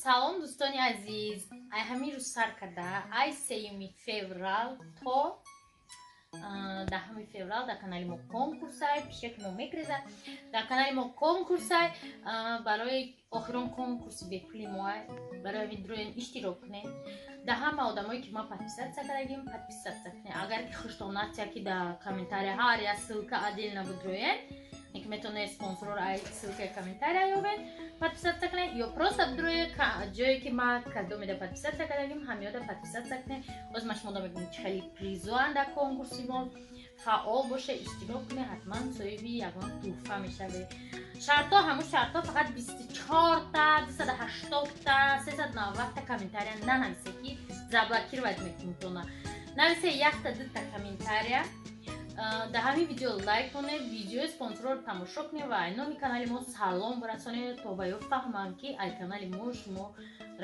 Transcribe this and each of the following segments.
Салом, дӯстони азиз. Ай ҳамин рӯз сар карда, ай 3 феврал то 10 феврал дар канали мо конкурсай. Пишаки мо мегрезад. Дар канали мо конкурсай барои охирон конкурси бепули моай. Барои ҳамин дроен иштирок кунед. Дар ҳама одамое ки ман подписаться кардагим, подписаться кунед. Агар ки хуштон натия, ки дар комментария ҳар як ссылка отдельно будроен, ки метавонед спонсорро ай ссылкаи комментария ёбед, подписаться кунед ё просто бидроe ҷое ки ма кадомеда подписаться кардагим, ҳамёда подписаться кунед. Боз ман шумода мегӯям, чи хеле призоанд дар конкурси мо. Фаъол боше, иштирок кунед, ҳатман соҳиби ягон тӯҳфа мешавед. Шартҳо ҳамун шартҳо: фақат 24-та, 280-та, 390-та комментария нанависе, ки заблокировать мекунитона. Нависе якта, дута комментария дар ҳамин видео, лайк кунед, видеои спонсорро тамошо кунед ва ай номи канали мо салом расонед, то ба ё фаҳманд, ки ай канали мо шумо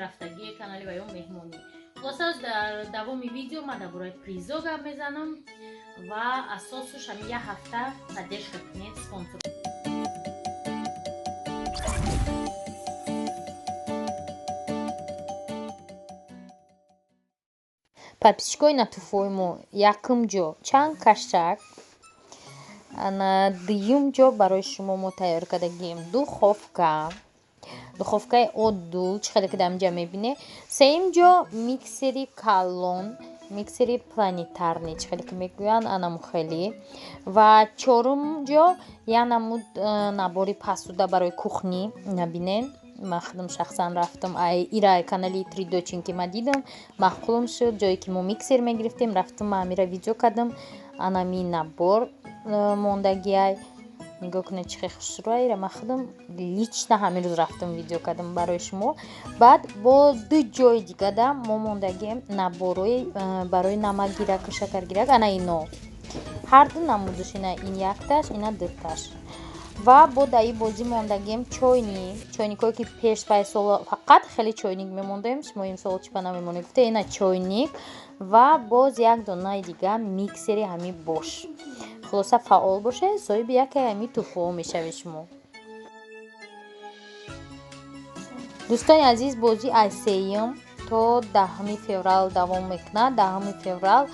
рафтагии канали ва ё меҳмонӣ. Хулоса, дар давоми видео ман дар бораи призо гап мезанам ва асосуш ҳамин як ҳафта поддержка кунед спонсор. Подписчикои натуфои мо, якум ҷо чанд кашак, ана дуюм ҷо барои шумо мо тайёр кардагием духовка, духовкаи оддул, чӣ хеле ки дар инҷа мебинед. Сеюм ҷо миксери калон, миксери планетарный, чӣ хеле ки мегӯянд, анаму хеле. Ва чорум ҷо як намуд набори посуда барои кухня. Набинед, ман худам шахсан рафтам ай ира канали Тридочин, ки ман дидам, маъқулам шуд. Ҷое ки мо миксер мегирифтем, рафтам, ман амира видео кардам. Анами набор мондагиай, нигоҳ кунед, чӣ хел хушрӯа. Ира ман худам лично ҳамин рӯз рафтам, видео кардам барои шумо. Баъд бо ду ҷои дигада мо мондагием наборои барои намакгираку шакаргирак. Ана ино ҳарду намудаш, ина ин якташ, ина дуташ. Ва бо дар ин бозӣ мондагием чойник, чойникое ки пеш вай сол фақат хеле чойник мемондем, шумо имсол чӣ ба намемонед гуфта. Ина чойник ва боз як донаи дига миксери ҳамин бош. Хулоса, фаъол бошед, соҳиби яке ҳамин тӯҳфаҳо мешавед шумо. Дӯстони азиз, бозӣ аз 3 то 10 феврал давом мекунад. 10 феврал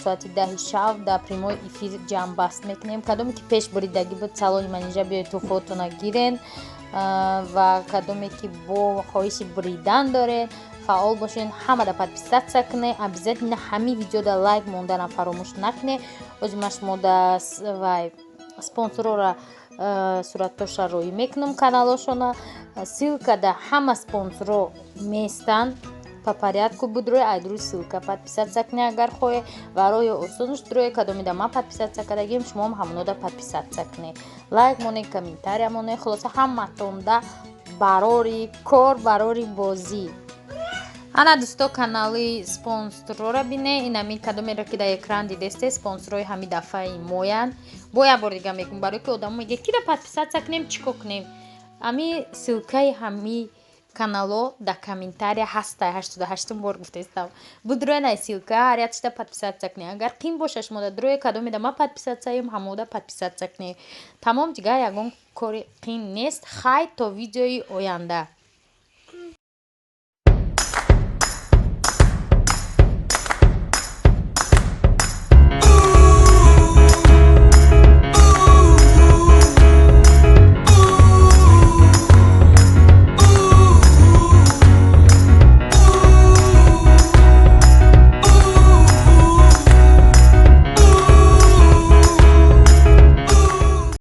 соати 10-и шаб дар прямой эфир ҷамъбаст мекунем. Кадоме ки пеш буридагӣ буд, салони Манижа биёед, тӯҳфаотона гирен. Ва кадоме ки бо хоҳиши буридан доред, фаъол бошед, ҳамада подписаться кунед, обязательно ҳамин видеода лайк монданам фаромӯш накунед. Ози ман шумода вай спонсорора суратоша роӣ мекунам, каналошона. Ссылка да ҳама спонсорро местанд, по порядку будрӯй, ай рӯи ссылка подписаться кунед, агар хоҳед. Ва роҳи осонаш, дурӯе кадомида ман подписаться кардагим, шумоам ҳамонода подписаться кунед, лайк монед, комментария монед. Хулоса, ҳаматонда барори кор, барори бозӣ. Ана, дӯсто, канали спонсорора бине. Инами кадомеро ки дар экран дидесте, спонсорҳои ҳамин дафъаи моянд. Бо як бор дига мегӯм, барое ки одамо мегӯяд, кира подписаться кунем, чӣ кор кунем. Ҳами ссылкаи ҳами канало дар комментария ҳаста. 88-ум бор гуфтаистам, будроен ай ссылка, ҳар якшида подписаться кунед. Агар қин боша шумода, дурӯе кадомеда ман подписаться-ем, ҳамода подписаться кунед. Тамом, дигар ягон кори қин нест. Хай, то видеои оянда.